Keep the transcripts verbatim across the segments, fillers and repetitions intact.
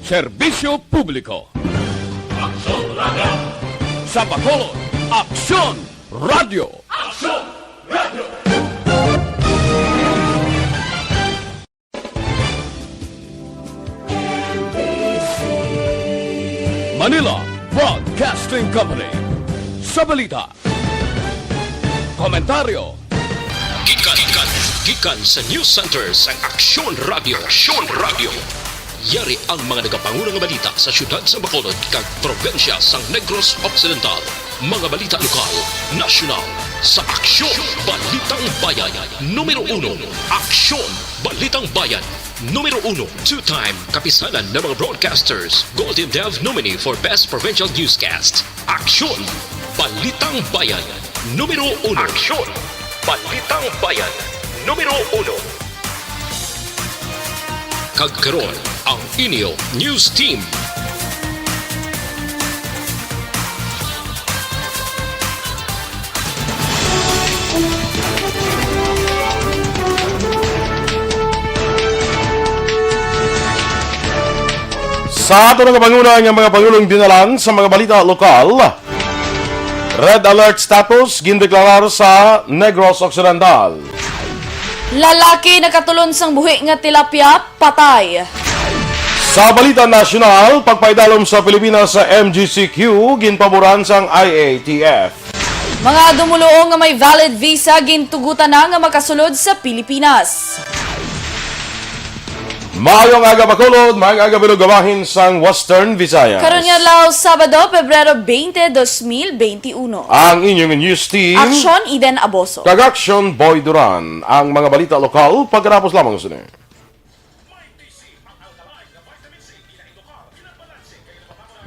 Serbisyo publiko. Aksyon Radio. Sa Bacolod, Aksyon Radio. Aksyon Radio. Manila Broadcasting Company. Sa balita, komentaryo, gikan, gikan, gikan sa News Center sang Aksyon Radio. Aksyon Radio. Yari ang mga nagapanguna nga balita sa siyudad sa Bacolod kag probinsya sang Negros Occidental. Mga balita lokal, nasyonal, sa Aksyon, Balitang Bayan, numero uno. Aksyon, Balitang Bayan, numero uno. Two-time Kapisanan ng mga Broadcasters Golden Dove nominee for Best Provincial Newscast. Aksyon, Balitang Bayan, numero uno. Aksyon, Balitang Bayan, numero uno. Kag karon, ang inyo news team. Sa ato nga panguna nga mga pangulong dinalan sa mga balita lokal, red alert status gindeklarar sa Negros Occidental. Lalaki nakatulon sang buhi nga tilapia, patay. Sa balita nasyonal, pagpaidalom sa Pilipinas sa M G C Q ginpaboran sang I A T F. Mga dumuluong nga may valid visa gintugutan na nga makasulod sa Pilipinas. Maayong aga, Bacolod, maayong aga, Bilog, bahin sang Western Visayas. Karon nga adlaw, Sabado, Pebrero twenty, twenty twenty-one. Ang inyong news team, Aksyon, Eden Aboso. Kag Aksyon, Boy Duran. Ang mga balita lokal, pagkatapos lamang sini.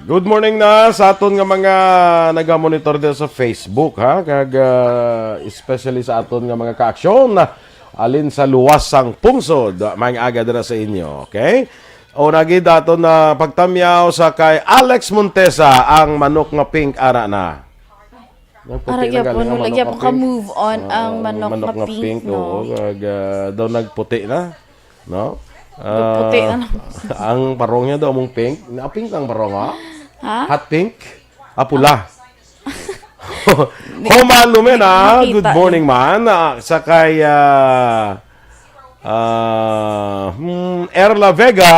Good morning na sa aton nga mga nagamonitor din sa Facebook, ha? Kag, ah, especially sa aton nga mga kaaksyon, alin sa luwas sang pungsod, maayong aga dira sa inyo, okay? O nagid aton na pagtamyaw sa kay Alex Montesa, ang manok nga pink ara na. Nagputi Ara na gyapon, galing ang wala manok gyapon nga pink. ka-move on Ah, ang manok manok nga nga pink, pink, no? oo. Kag, ah, daw nagputi na, no? Nagputi Ah, na lang. ang parong niya daw mong pink. Na pink ang parong, ha? Ha? Hot pink? Ah, pula. Homa Lumena, Makita good morning, eh. man. Ah, sa kay, ah, ah, hmm, Erla Vega,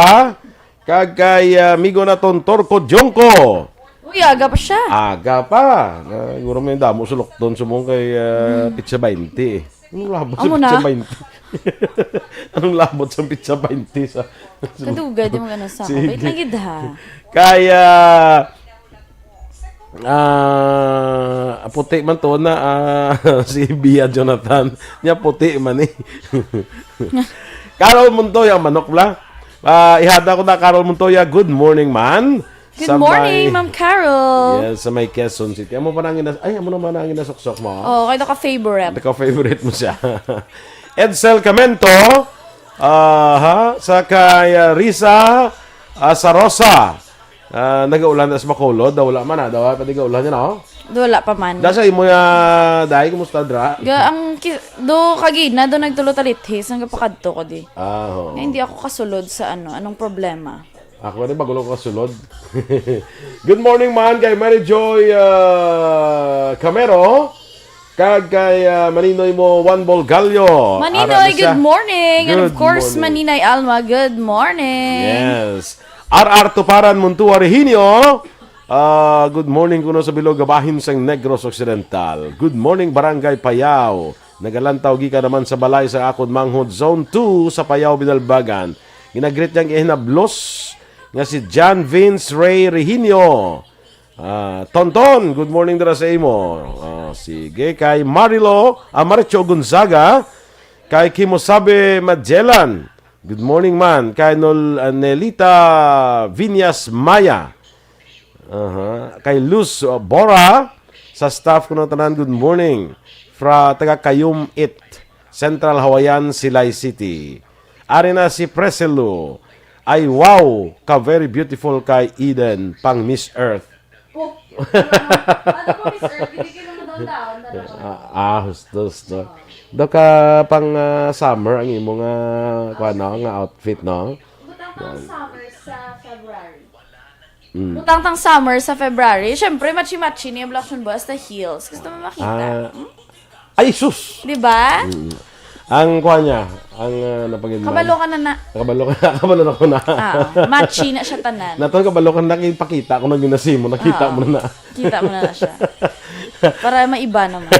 kag kay, ah, amigo naton Torco Jongco. Uy, aga pa siya. Aga pa. Ah, siguro may damo sulokton sumong kay, ah, Hmm. Pitsa twenty eh. Anong labot sa Amo na. Pitsa twenty? Anong labot sa Pitsa twenty sa Kadugay, di mo gana sa ako. Sige. Wait lang gid, ha. Kaya, ah, puti man to na, ah, si Bia Jonathan. Niya puti man eh. Carol Montoya, manok bla. Ah, ihada ko na, Carol Montoya. Good morning, man. Good Sa morning, may Ma'am Carol. Yes, sa may Quezon City. Amo pa nang inas-, ay, amo naman ang inasuksok mo. Oh, kaya ka-favorite. Naka-favorite mo siya. Edsel Camento, ah, ha, sa kay, ah, Risa, ah, sa Rosa. Ah, nagaulan na sa Bacolod, daw wala man, ah, daw pa di gaulan yan, oh. Do wala pa man. Dasa imo ya, dai, kumusta, dra? Ga, ang ki-, do kagina, do nagtulo talithis, ang gapakadto ko di. Ah, oo. Nga hindi ako kasulod sa ano, anong problema? Ako rin, bago lang ko kasulod. Good morning, man, kay Mary Joy, ah, Camero, kag kay, ah, Maninoy mo, Juan Bolgallo. Maninoy, Ara na siya. Good morning. And of Good course, morning. Maninay Alma, good morning. Yes. R R Tuparan Muntua Rehinio, ah, good morning kuno sa bilog nga bahin sang Negros Occidental. Good morning, Barangay Payao. Nagalantaw gikan naman sa balay sa akon manghod Zone two sa Payao, Binalbagan. Ginagreet niyang ihinablos nga si John Vince Ray Rehinio. Ah, Tonton, good morning dira sa imo. Ah, sige, kay Marilo, ah, Maricho Gonzaga, kay Kimosabe Magellan. Good morning, man. Kay Nol-, ah, Nelita Viñas Maya. Aha. Kay Luz, uh, Bora, sa staff ko ng tanan, good morning. Fra, taga Kayum It, Central Hawaiian, Silay City. Ari na si Preselu. Ay, wow, ka very beautiful kay Eden, pang Miss Earth. Po. Ano po, Miss Earth? Hindi kayo naman downtown, talaga. Ah, ah, husto, husto. Do ka pang, ah, summer ang imo nga, kuwan, no, nga outfit, no? Butang Ang summer sa February. Mm. Butang tang summer sa February. Siyempre, matchy-matchy ni Ablaction Boy hasta heels. Gusto mo makita? Ah. Hmm? Ay, sus! Di ba? Mm. Ang kuha niya, ang, ah, napagin man. Kabalo ka na na. Kabalo ka na, kabalo na ko na. Ah, matchy na siya tanan. Naton kabalo ka na, nakipakita ko na ginasimo, nakita Ah, mo na na. Kita mo na na siya. Para maiba naman.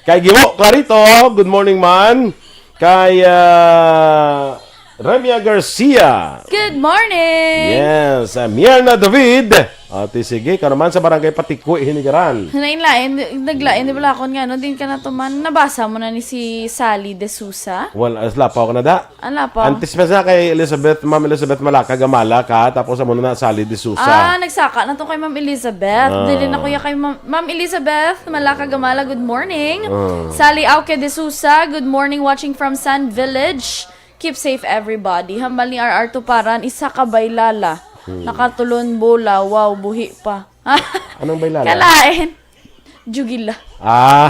Kay Giwo Clarito, good morning, man. Kay, ah, Remia Garcia. Good morning! Yes, ah, Mierna David. Ati sige, ka naman sa barangay Patikwi, Hinigaran. Lain-lain, naglain, di ba, lakon nga, no? Din ka na tuman. Nabasa mo na ni si Sally De Sousa? Wala, as lapaw ka na da. Ang lapaw. Antes pa siya kay Elizabeth, Ma'am Elizabeth Malaka Gamala ka, tapos amo na Sally De Sousa. Ah, nagsaka na to kay Ma'am Elizabeth. Ah. Dili na kuya kay Ma'am, Ma'am Elizabeth Malaka Gamala, good morning. Ah. Sally Auque De Sousa, good morning, watching from Sand Village. Keep safe, everybody. Hambal ni R R Tuparan, isa ka baylala. Hmm. Nakatulon bola, wow, buhi pa. Anong baylala? Kalain. Jugila. Ah.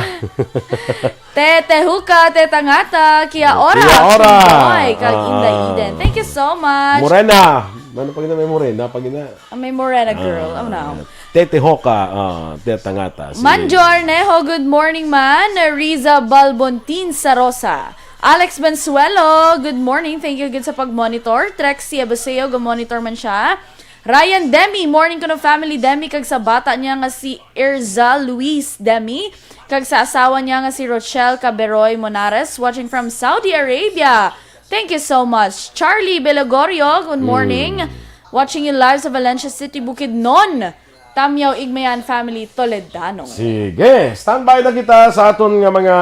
Tete Huka, Teta Ngata, Kia Ora, Kia Ora. Action Boy, kag Ah. Inday Eden. Thank you so much. Morena. Ano pag ina may Morena? Pag ina Ah, may Morena girl. Ah. Oh, no. Tete Hoka, ah, Teta Ngata. Si Manjo Arnejo, good morning, man. Riza Balbontin Sarosa. Alex Bensuelo, good morning. Thank you, good sa pag-monitor. Trexie Abaseo, ga-monitor man siya. Ryan Demi, morning kuno family Demi, kag sa bata niya nga si Erza Luis Demi, kag sa asawa niya nga si Rochelle Caberoy Monares, watching from Saudi Arabia. Thank you so much. Charlie Belogorio, good morning. Mm. Watching you live sa Valencia City, Bukidnon. Tamyaw Igmayan family, Toledano. Sige, standby na kita sa aton nga mga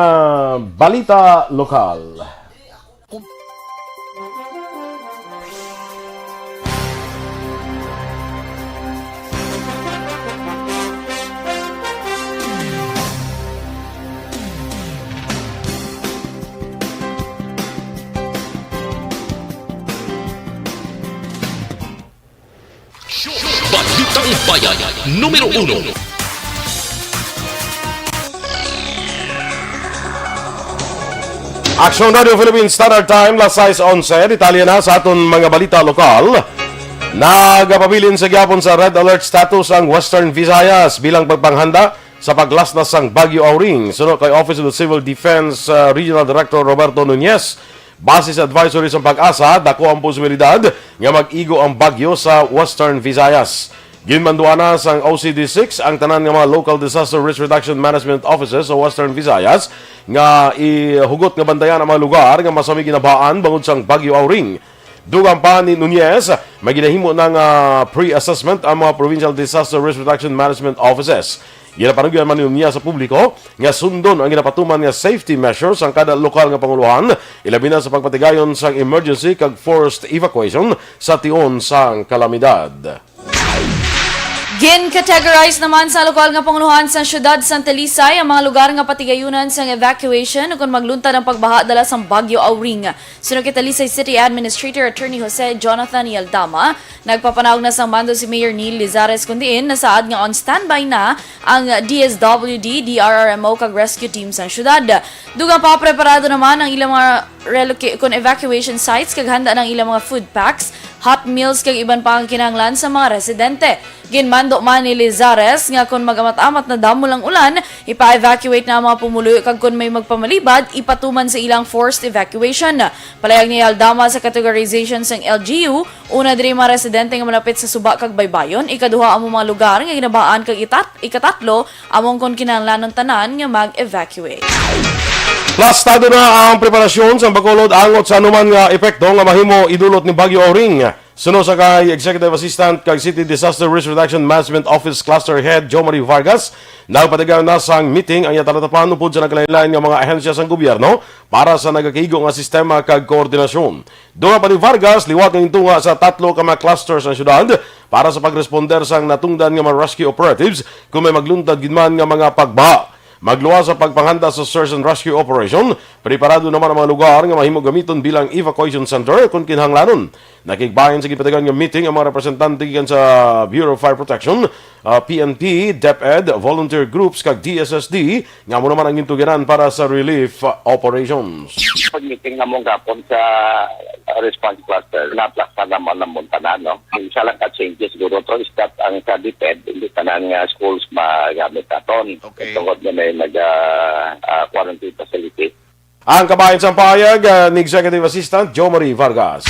balita lokal. Balitang Bayan, numero uno. Aksyon Radio Philippines Standard Time, las sais onse. Detalye na sa aton mga balita lokal. Nagapabilin sa gihapon sa red alert status ang Western Visayas bilang pagpanghanda sa paglaslas sang Bagyo Auring. Suno kay Office of the Civil Defense, uh, Regional Director Roberto Nunez, base sa advisory sang PAGASA, dako ang posibilidad nga mag-igo ang bagyo sa Western Visayas. Ginmanduan na sang O C D six ang tanan nga mga local disaster risk reduction management offices sa Western Visayas nga ihugot nga bantayan ang mga lugar nga masami ginabaan bangod sang Bagyo Auring. Dugang pa ni Nunez, may ginahimo na nga pre-assessment ang mga Provincial Disaster Risk Reduction Management Offices. Ginapanugyan man ni Nunez sa publiko nga sundon ang ginapatuman nga safety measures sang kada lokal nga pangulohan, ilabi na sa pagpatigayon sang emergency kag forced evacuation sa tion sang kalamidad. Gin-categorize naman sa lokal nga pangulohan sa siyudad sang Talisay ang mga lugar nga patigayunan sang evacuation kon magluntad ang pagbaha dala sang Bagyo Auring. Suno kay Talisay City Administrator Attorney Jose Jonathan Yaldama, nagpapanaog na sang mando si Mayor Neil Lizares, kun diin nasaad nga on standby na ang D S W D, D R R M O kag rescue team sang siyudad. Dugang pa, preparado naman ang ilang mga reloca-, kun evacuation sites kag handa na ang ilang mga food packs, hot meals kag iban pa ang kinahanglan sa mga residente. Ginmando man ni Lizares nga kon mag-amat-amat na damo lang ulan, ipa-evacuate na ang mga pumuluyo kag kon may magpamalibad, ipatuman sa ilang forced evacuation. Palayag ni Aldama sa categorization sang L G U, una diri mga residente nga malapit sa suba kag baybayon, ikaduha amo mga lugar nga ginabaan kag itat-, ikatatlo among kon kinahanglanon tanan nga mag-evacuate. Plastado na ang preparasyon sa Bacolod angot sa anuman nga epekto nga mahimo idulot ni Bagyo Auring. Suno sa kay Executive Assistant kag City Disaster Risk Reduction Management Office Cluster Head Jo Marie Vargas, nagpatigayon na sang meeting ang iya talatapan upod sa nagkalain-lain nga mga ahensya sang gobyerno para sa nagakaigo nga sistema kag koordinasyon. Dugang pa ni Vargas, liwat nga gintunga sa tatlo ka mga clusters ang syudad para sa pagresponder sang natungdan nga mga rescue operatives kon may magluntad gid man nga mga pagbaha. Magluwas sa pagpanghanda sa search and rescue operation, preparado naman ang mga lugar nga mahimo gamiton bilang evacuation center kon kinahanglanon. Nakigbahin sa gipatigayon nga meeting ang mga representante gikan sa Bureau of Fire Protection, ah, P N P, DepEd, volunteer groups kag D S S D nga amo naman ang gintugiran para sa relief, ah, operations. Pag-meeting nga mong gapon sa response cluster, na-plus na naman ang muntanan, no? Ang isa lang ka changes siguro to is that ang sa DepEd, hindi tanan nga schools magamit naton. Okay. Tungod nga may nag, ah, ah, quarantine facility. Ang kabahin sang pahayag, ah, ni Executive Assistant Jo Marie Vargas.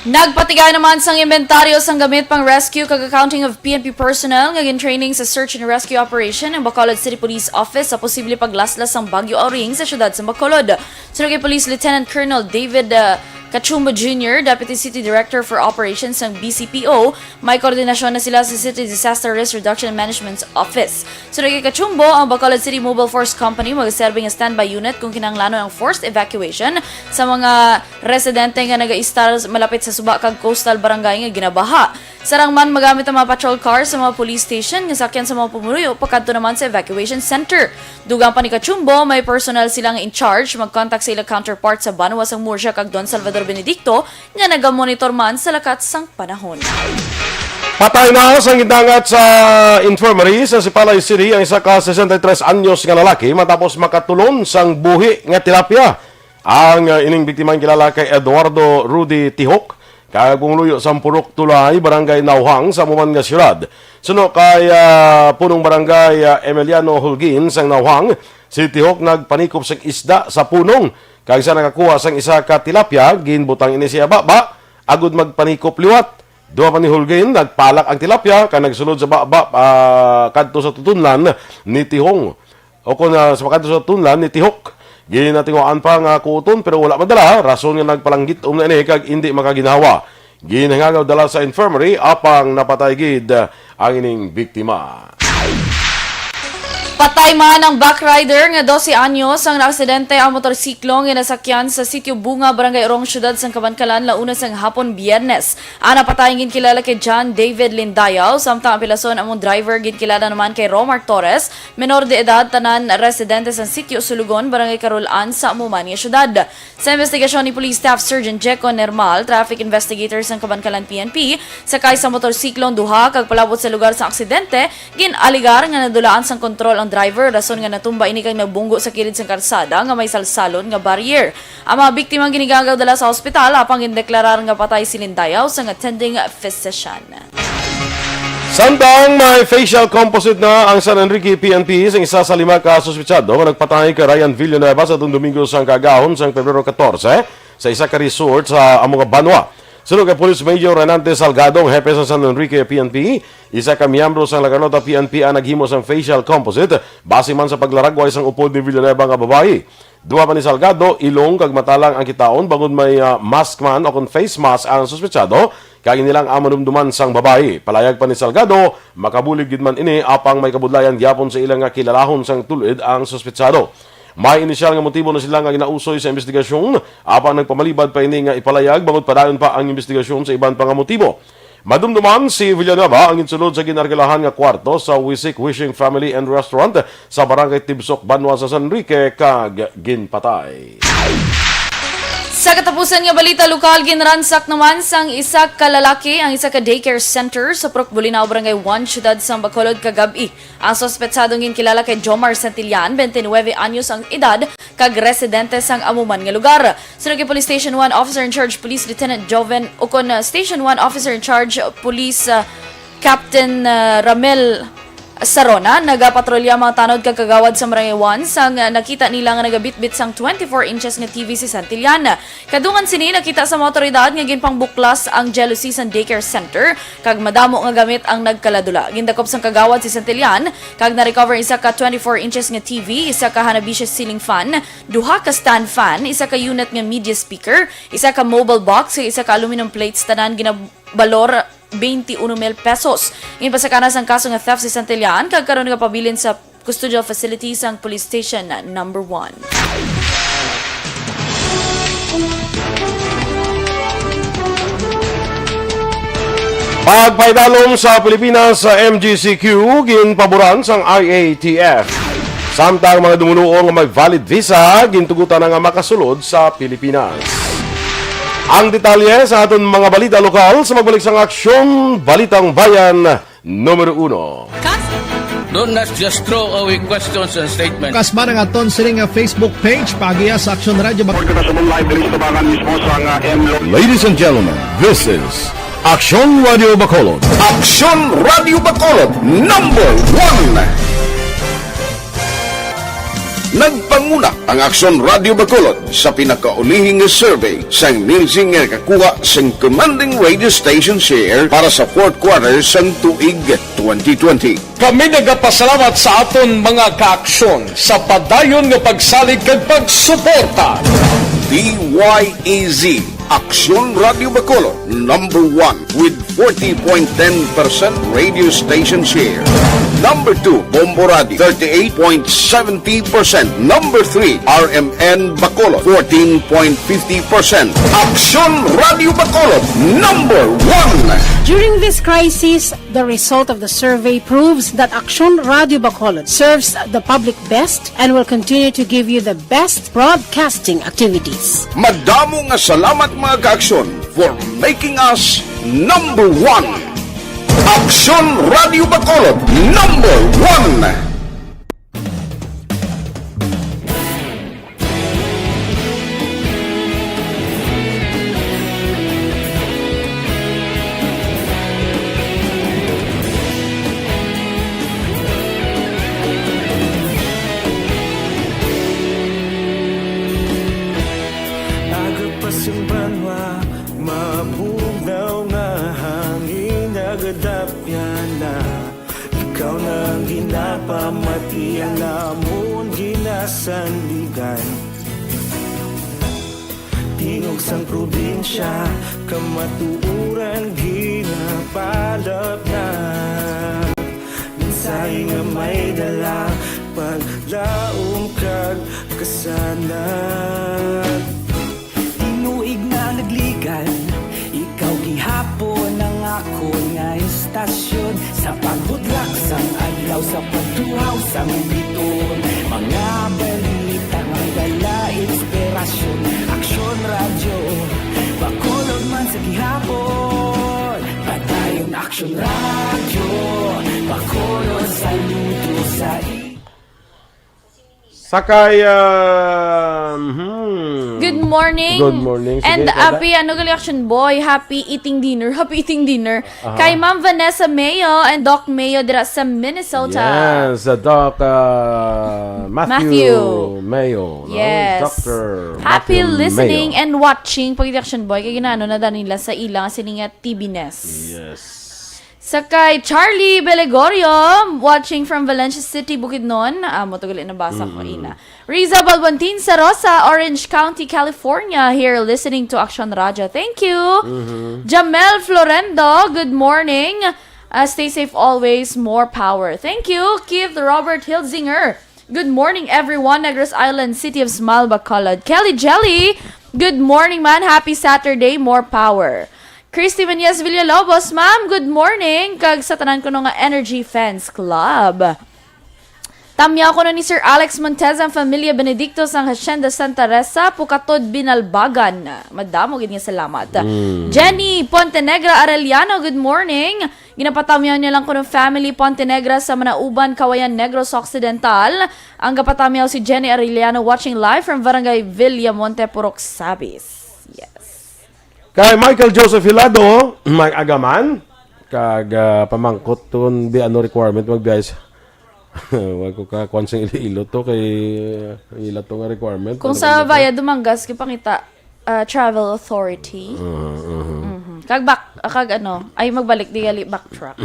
Nagpatigay naman sang inventaryo sang gamit pang rescue kag accounting of P N P personnel nga gin-training sa search and rescue operation ang Bacolod City Police Office sa posible paglaslas sang Bagyo Auring sa siyudad sa Bacolod. Suno kay Police Lieutenant Colonel David, ah, Cachumbo Junior, Deputy City Director for Operations sang B C P O, may koordinasyon na sila sa City Disaster Risk Reduction and Management Office. Suno kay Cachumbo, ang Bacolod City Mobile Force Company magaserbi nga standby unit kung kinahanglanon ang forced evacuation sa mga residente nga nagaistar malapit sa suba kag coastal barangay nga ginabaha. Sarang man, magamit ang mga patrol car sa mga police station nga sakyan sa mga pumuluyo pakadto naman sa evacuation center. Dugang pa ni Cachumbo, may personnel sila nga in charge mag-contact sa ilang counterpart sa banwa sang Murcia kag Don Salvador Benedicto nga nagamonitor man sa lakat sang panahon. Patay na sang gindangat sa infirmary sa Sipalay City ang isa ka sesenta y tres anyos nga lalaki matapos makatulon sang buhi nga tilapia. Ang, ah, ining biktima ang kilala kay Eduardo Rudy Tihok, kag pumuluyo sang Purok Tulay, Barangay Nauhang, sa amo man nga siyudad. Suno kay, ah, Punong Barangay, ah, Emiliano Holguin sang Nauhang, si Tihok nagpanikop sang isda sa punong, kag sa nakakuha sang isa ka tilapia, ginbutang ini sa iya baba agud magpanikop liwat. Duha pa ni Holguin, nagpalak ang tilapia kag nagsulod sa baba, ah, kadto sa tutunlan ni Tihong. O kon, ah, sa makadto sa tunlan ni Tihok, ginatinguhaan pa nga kuuton pero wala madala, rason nga nagpalanggit-om na ini kag indi makaginhawa. Ginhangagaw dala sa infirmary, apang napatay gid, ah, ang ining biktima. Patay man ang backrider nga dose anyos ang naaksidente ang motorsiklo nga nasakyan sa Sitio Bunga, Barangay Orong, Siyudad sang Kabankalan, launa sang hapon, Biyernes. Ang napatay ginkilala kay John David Lindayaw, samtang ang pilason among driver ginkilala naman kay Romar Torres, menor de edad, tanan residente sa Sitio Sulugon, Barangay Carol-an, sa amo man nga siyudad. Sa investigasyon ni Police Staff Sergeant Jeco Nermal, traffic investigator sang Kabankalan P N P, sakay sa motorsiklo ang duha kag palabot sa lugar sa aksidente, gin-alegar nga nadulaan sang kontrol ang driver, rason nga natumba ini kag nabunggo sa kilid sang karsada nga may salsalon nga barrier. Ang mga biktima ginhangagaw dala sa ospital, apang gindeklarar nga patay si Lindayaw sang attending physician. Samtang may facial composite na ang San Enrique P N P sa isa sa lima ka suspetsado nga nagpatay kay Ryan Villanueva sa atong Domingo sang kaagahon sang Pebrero katorse sa isa ka resort sa amo nga banwa. Suno kay Police Major Renante Salgado, ang hepe sa San Enrique P N P, isa ka miyembro sang La Carlota P N P ang naghimo sang facial composite base man sa paglaragway sang upod ni Villanueva nga babayi. Duha pa ni Salgado, ilong kag mata lang ang kitaon, bangod may, ah, mask man o kon face mask ang suspetsado, kag ini lang ang madumduman sang babayi. Palayag pa ni Salgado, makabulig gid man ini, apang may kabudlayan gyapon sa ila nga kilalahon sang tul-id ang suspetsado. May inisyal nga motibo na sila nga ginausoy sa investigasyon, apang nagpamalibad pa ini nga ipalayag, bangod padayon pa ang investigasyon sa iban pa nga motibo. Madumduman, si Villanueva ang ginsulod sa ginargalahan nga kwarto sa Wisik Wishing Family and Restaurant sa Barangay Tibsok, Banwa sa San Enrique, kag ginpatay. Sa katapusan nga balita lokal, ginransak naman sang isa ka lalaki ang isa ka daycare center sa Purok Bolinao, Barangay One, Siyudad sang Bacolod, kagab-i. Ang suspetsado nga ginkilala kay Jomar Santillan, twenty-nine anyos ang edad, kag residente sang amo man nga lugar. Suno kay Police Station one Officer in Charge Police Lieutenant Joven, o kon, uh, Station one Officer in Charge Police, uh, Captain, uh, Ramel Sarona, nagapatrolya ang mga tanod kag kagawad sa Barangay one sang, uh, nakita nila nga nagabitbit sang twenty-four inches nga T V si Santillan. Kadungan sini, nakita sa mga awtoridad nga ginpangbuklas ang jealousy sa daycare center, kag madamo nga gamit ang nagkaladula. Gindakop sang kagawad si Santillan, kag na-recover isa ka twenty-four inches nga T V, isa ka Hanabishi ceiling fan, duha ka stand fan, isa ka unit nga media speaker, isa ka mobile box, kag isa ka aluminum plates, tanan ginabalor twenty-one mil pesos. Ginpasakanan sang kaso nga theft si Santillan, kag karon nagapabilin sa custodial facility sang Police Station Number One. Pagpaidalom sa Pilipinas sa M G C Q, ginpaboran sang I A T F. Samtang mga dumuluo nga may valid visa, gintugutan na nga makasulod sa Pilipinas. Ang detalye sa aton mga balita lokal sa magbalik sang Aksyon Balitang Bayan Numero uno. Kas- Don't not just throw away questions and statements. Kasma ang aton sini nga Facebook page, paagiya sa Aksyon Radyo Bac- Kita sa live diri sa tabangan mismo sa nga M Lo- Ladies and gentlemen, this is Aksyon Radyo Bacolod. Aksyon Radyo Bacolod, number one. Nagpanguna ang Aksyon Radyo Bacolod sa pinakaulihing nga survey sang Nielsen nga nakakuha sang commanding radio station share para sa fourth quarter sang tuig twenty twenty. Kami nagapasalamat sa aton mga kaaksyon sa padayon nga pagsalig kag pagsuporta. D Y E Z, Aksyon Radyo Bacolod, number one with forty point ten percent radio station share. Number two, Bombo Radio, thirty-eight point seventy percent. Number three, R M N Bacolod, fourteen point fifty percent. Aksyon Radyo Bacolod, number one. During this crisis, the result of the survey proves that Aksyon Radyo Bacolod serves the public best and will continue to give you the best broadcasting activities. Madamo nga salamat, mga kaaksyon, for making us number one. Aksyon Radyo Bacolod, number one. Aga pa sing banwa, mabugnaw nga hangin nagadapyan na. Ikaw na ang ginapamati, ang amon ginasandigan. Tingog sang probinsya, kamatuoran ginapalapnag. Mensahe nga may dala, paglaom kag kasanag. Tinuig na nagligan, ikaw gihapon ang akon nga istasyon. Sa pagbudlak sang adlaw, sa pagtuhaw sang biton, mga balita nga dala inspirasyon. Aksyon Radyo Bacolod man sa gihapon, padayon Aksyon Radyo Bacolod, saludo sa i- Sakay, ah, mhm. Good morning. Good morning. Sige, And Dada. Happy, ano gali, Action Boy? Happy eating dinner. Happy eating dinner. Aha. Kay Ma'am Vanessa Mayo and Doc Mayo dira sa Minnesota. Yes, uh, Doc, uh, Matthew Matthew. Mayo, no? Yes. Doctor Happy Matthew listening Mayo. And watching, pag Action Boy, kay ginano na danila sa ilang sining nga T V ness. Yes. Sa kay Charlie Belegorio, watching from Valencia City, Bukidnon. Ah, mo to gali nabasa ko Mm. ina. Riza Balbantin Sarosa, Orange County, California, here listening to Action Radyo. Thank you. Mm-hmm. Jamel Florendo, good morning. Uh, stay safe always. More power. Thank you. Keith Robert Hilzinger. Good morning, everyone. Negros Island, City of Smile, Bacolod. Kelly Jelly, good morning, man. Happy Saturday. More power. Christy Menyes Villalobos, ma'am, good morning. Kag sa tanan kuno nga Energy Fans Club. Tamyaw kuno ni Sir Alex Montez ang Familia Benedicto sang Hacienda Santa Resa, Pukatod, Binalbagan. Madamo gid nga salamat. Mm. Jenny Pontenegra Arellano, good morning. Ginapatamyaw niya lang kuno family Pontenegra sa Manauban, Kawayan, Negros Occidental. Ang gapatamyaw si Jenny Arellano, watching live from Barangay Villamonte, Purok Sabis. Yes. Kay Michael Joseph Hilado, may agaman, kag, ah, pamangkot kon bi ano requirement magbiyahe sa, wag ko ka, kwan sing Iloilo to, kay, ah, ila to nga requirement. Kung ano sa ba? Via Dumangas, gipangita, ah, travel authority. Mhm, mhm. Mhm. Kag back, ah, kag ano, ay magbalik, di gali backtrack.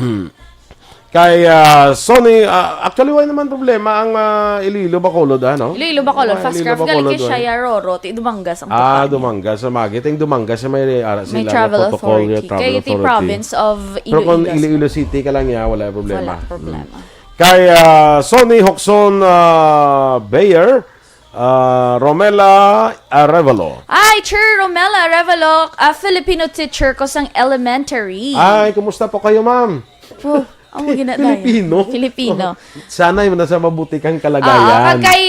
Kay, ah, Sonny, ah, actually, wala naman problema ang, ah, Iloilo, Bacolod, ano? Iloilo, Bacolod, Wala, fast Iloilo, craft. Gali Bacolod, kay siya, wala. Ya, Roro, ti Dumangas ang Ah, tukang. Dumangas, sa magi. Ting Dumangas, sa may ara sila May travel nga protocol, authority. ya, travel Kay ti authority. province of Pero kung Iloilo. Iloilo City ka lang niya, wala problema. Wala problema. Mm. Kay, ah, Sonny Hoxon, ah, Bayer, ah, Romela Arevalo. Ay, Sir Romela Arevalo, ah, Filipino teacher ko sang elementary. Ay, kumusta po kayo, ma'am? Oh, amo gina dayon. Filipino? Filipino. Sana yun nasa mabuti kang kalagayan. Ah, kag kay,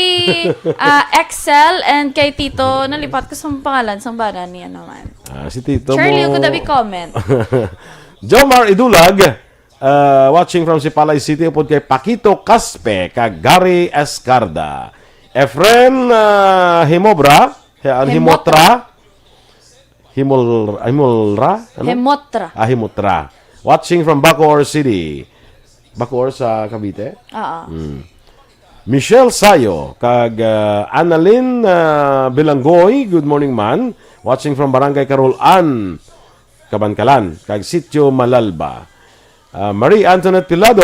ah, Excel and kay Tito, nalipat ko sa pangalan, sang bana niya naman. Ah, si Tito Charlie, mo. Could that be comment? Jomar Idulag, Uh, watching from Sipalay City, upod kay Paquito Caspe, kag Gary Escarda. Efren, uh, Himobra, he-, an Hemotra. Himotra. Himol-, Himolra? Ano? Hemotra. Ah, Himotra. Watching from Bacoor City. Bacoor sa Cavite? Oo. Mm. Michelle Sayo, kag, uh, Annalyn, uh, Bilanggoy, good morning, man. Watching from Barangay Carol Ann, Kabankalan, kag Sitio Malalba. Ah, Marie Antoinette Pilado,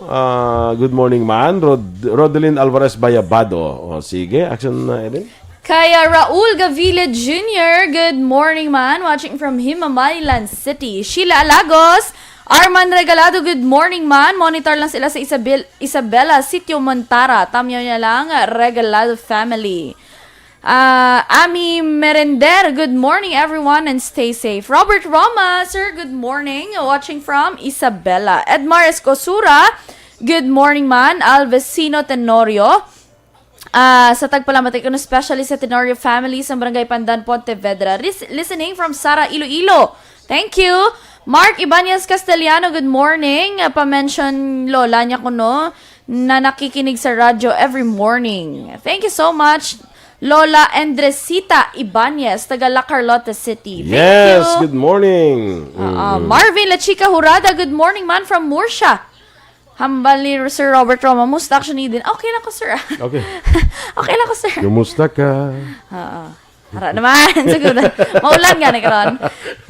ah, good morning, man. Rod-, Rodelyn Alvarez Bayabado. O, sige, action na, Eden. Kaya Raul Gavile Junior, good morning, man. Watching from Himamaylan City. Sheila Alagos, Arman Regalado, good morning, man. Monitor lang sila sa Isabel, Isabela, Sitio Montara. Tamyaw niya lang, Regalado family. Ah, Ami Merender, good morning, everyone, and stay safe. Robert Roma, sir, good morning. Watching from Isabela. Edmar Escosura, good morning, man. Alvesino Tenorio, ah, sa tagpalamati ko, especially sa Tenorio family sa Barangay Pandan, Pontevedra. Lis-, listening from Sara, Iloilo. Thank you. Mark Ibanez Castellano, good morning. Ah, pa-mention, Lola niya kuno, na nakikinig sa radyo every morning. Thank you so much, Lola Andresita Ibanez, taga La Carlota City. Thank Yes, you. Good morning. Oo. Mm. Marvin La Chica Jurada, good morning, man, from Murcia. Hambal ni Sir Robert Roma, musta action ni din? Okay lang ko, sir. Okay. Okay lang ko, sir. Kumusta ka? Oo. Hara naman, siguro. Maulan nga na karon.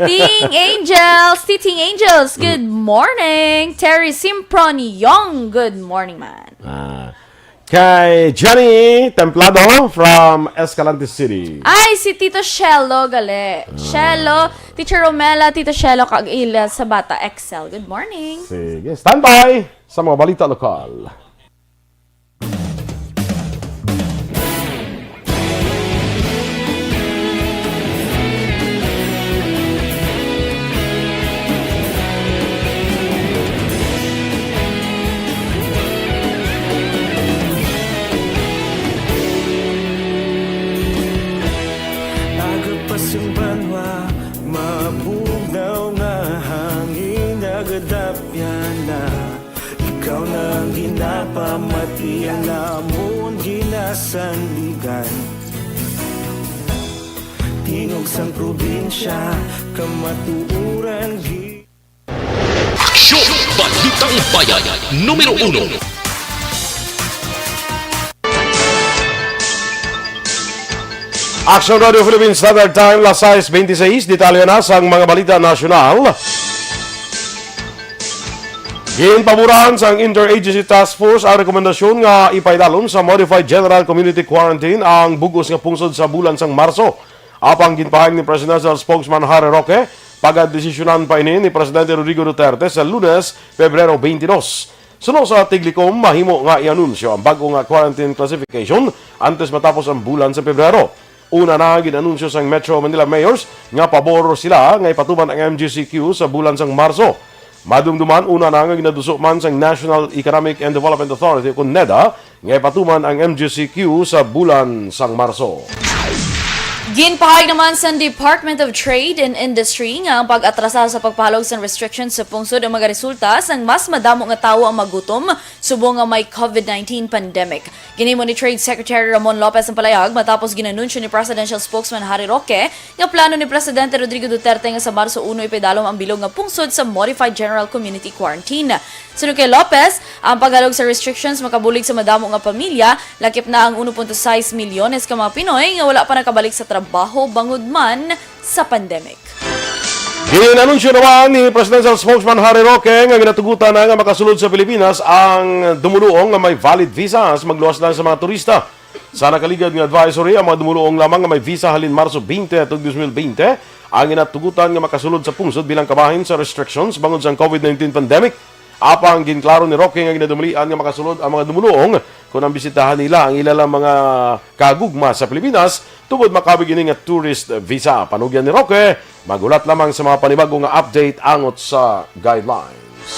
Ting Angels, Ting Angels, good morning. Terry Simpron Young, good morning, man. Ah, kay Johnny Templado from Escalante City. Ay, si Tito Shelo, gali. Ah. Shelo, Teacher Romela, Tito Shelo, kag ila sa Bata Excel. Good morning. Sige, standby sa mga balita lokal. Aga pa sing banwa, mabugnaw nga hangin, nagadapyan na. Ikaw na ang ginapamati, ang amon ginasandigan. Tingog sang probinsya, kamatuoran gi- Aksyon! Balitang Bayan, numero uno. Action Radio Philippine Standard Time, las sais beintiseis. Detalye na sang mga balita nasyonal. Ginpaboran sang Interagency Task Force ang rekomendasyon nga ipaidalom sa Modified General Community Quarantine ang bug-os nga pungsod sa bulan sang Marso. Apang ginpahayag ni Presidential Spokesman Harry Roque, pagadesisyonan pa ini ni Presidente Rodrigo Duterte sa Lunes, Pebrero twenty-two. Suno sa Tiglikom, mahimo nga i-anunsyo ang bag-o nga quarantine classification antes matapos ang bulan sa Pebrero. Una na gin-anunsyo sang Metro Manila mayors nga pabor sila nga ipatuman ang M G C Q sa bulan sang Marso. Madumduman, una na nga ginaduso man sang National Economic and Development Authority, kun NEDA, nga ipatuman ang M G C Q sa bulan sang Marso. Ginpahayag naman sa Department of Trade and Industry nga ang pag-atrasa sa pagpahalog sang restrictions sa pungsod ang magaresulta sang mas madamo nga tawo ang magutom subong nga may COVID nineteen pandemic. Ginhimo ni Trade Secretary Ramon Lopez ang palayag matapos ginanunsyo ni Presidential Spokesman Harry Roque nga plano ni Presidente Rodrigo Duterte nga sa Marso uno ipaidalom ang bilog nga pungsod sa Modified General Community Quarantine. Suno kay Lopez, ang paghalog sa restrictions makabulig sa madamo nga pamilya, lakip na ang uno punto sais milyones ka mga Pinoy nga wala pa nakabalik sa trabaho bangod man sa pandemic. Gin-anunsyo naman ni Presidential Spokesman Harry Roque nga ginatugutan na nga makasulod sa Pilipinas ang dumuluong nga may valid visa sa magluwas lang sa mga turista. Sa nakaligad nga advisory, ang mga dumuluong lamang nga may visa halin Marso twenty atong twenty twenty ang ginatugutan nga makasulod sa pungsod bilang kabahin sa restrictions bangod sa COVID nineteen pandemic. Apang ginklaro ni Roque nga ginadumalian nga makasulod ang mga dumuluong kon ang bisitahan nila ang ila lang mga kagugma sa Pilipinas tungod makabig ini nga tourist visa. Panugyan ni Roque, maghulat lamang sa mga panibago nga update angot sa guidelines.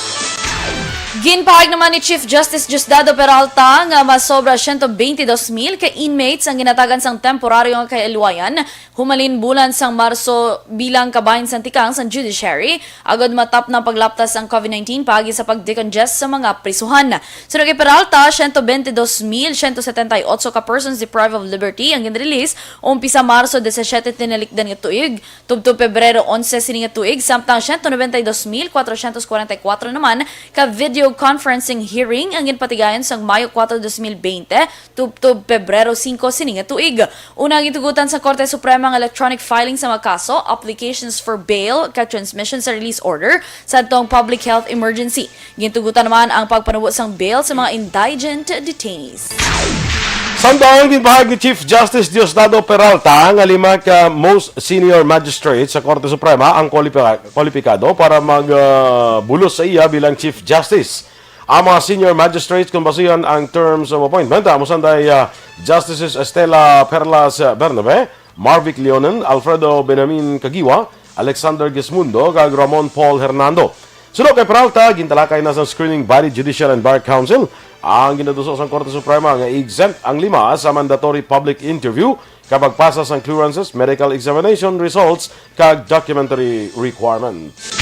Ginpahayag naman ni Chief Justice Diosdado Peralta nga mas sobra siyento bente dos mil ka inmates ang ginatagan sang temporaryo nga kahilawayan humalin bulan sang Marso bilang kabahin sang tikang sang judiciary agod matapna ang paglaptas sang covid nineteen paagi sa pag-decongest sa mga prisuhan. Suno kay Peralta, siyento bente dos mil siyento setenta y otso ka persons deprived of liberty ang ginrelease umpisa Marso disisiete tinalikdan nga tuig, tubtob Pebrero onse sini nga tuig, samtang siyento nobenta y dos mil kwatrosyentos kwarenta y kwatro naman ka video conferencing hearing ang ginpatigayon sang Mayo kuwatro, dos mil bente, tubtob Pebrero singko sini nga tuig. Una, gintugutan sa Korte Suprema ang electronic filing sa mga kaso, applications for bail, kag transmission sa release order sadtong public health emergency. Gintugutan naman ang pagpanubo sang bail sa mga indigent detainees. Samtang ginpahayag ni Chief Justice Diosdado Peralta nga lima ka most senior magistrate sa Korte Suprema ang kwalipi-, kwalipikado para magbulos sa iya bilang Chief Justice. Ang mga senior magistrates, kung basihan ang terms of appointment, amo sanday, ah, Justices Estela Perlas Bernabe, Marvic Leonen, Alfredo Benamin Caguioa, Alexander Gismundo, kag Ramon Paul Hernando. Suno kay Peralta, gintalakay na sa screening body Judicial and Bar Council ang ginaduso sang Korte Suprema nga i-exempt ang lima sa mandatory public interview kag pagpasa sang clearances, medical examination results, kag documentary requirements.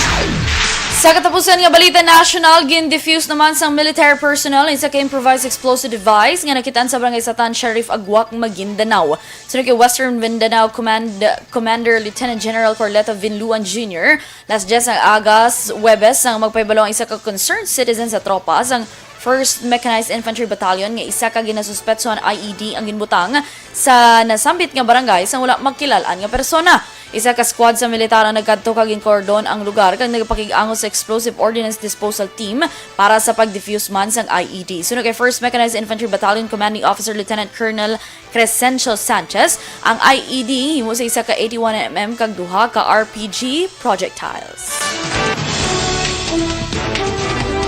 Sa katapusan nga balita national, gin-defuse naman sang military personnel ang isa ka improvised explosive device nga nakitaan sa Barangay Satan, Sheriff Aguac, Maguindanao. Suno kay Western Mindanao Command Commander Lieutenant General Corleto Vinluan Junior, las dyes ang aga s-, Huwebes, ang magpahibalo ang isa ka concerned citizen sa tropa sang First Mechanized Infantry Battalion nga isa ka ginasuspetsohan I E D ang ginbutang sa nasambit nga barangay sang wala makilal-an nga persona. Isa ka squad sa militar ang nagkadto kag ginkordon ang lugar kag nagpakig-angot sa explosive ordnance disposal team para sa pag-defuse man sang I E D. Suno kay First Mechanized Infantry Battalion Commanding Officer Lieutenant Colonel Crescencio Sanchez, ang I E D himo sa isa ka eighty-one M M kag duha ka R P G projectiles.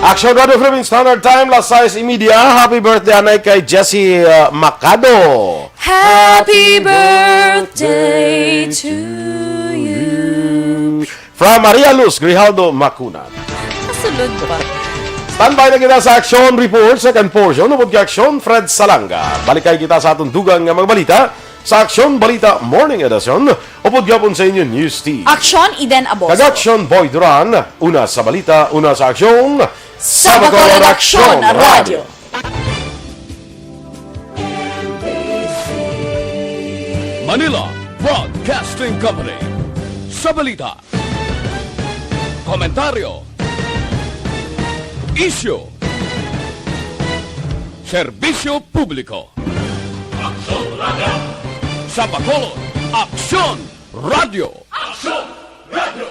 Action Radio Philippine Standard Time, las sais y media. Happy birthday anay kay Jessie, uh, Macado. Happy birthday to you. From Maria Luz Grijaldo Macunat. Kasulod pa. Standby na kita sa Action Report, second portion, upod kay Action Fred Salanga. Balikay kita sa aton dugang nga mga balita sa Action Balita Morning Edition, upod gihapon sa inyo News Team. Action Eden Aboso. Kag Action Boy Duran, una sa balita, una sa aksyon, sa Bacolod Action Radio. Manila Broadcasting Company. Sa balita, komentaryo, isyu, serbisyo publiko. Aksyon Radio. Sa Bacolod, Aksyon Radio. Aksyon Radio.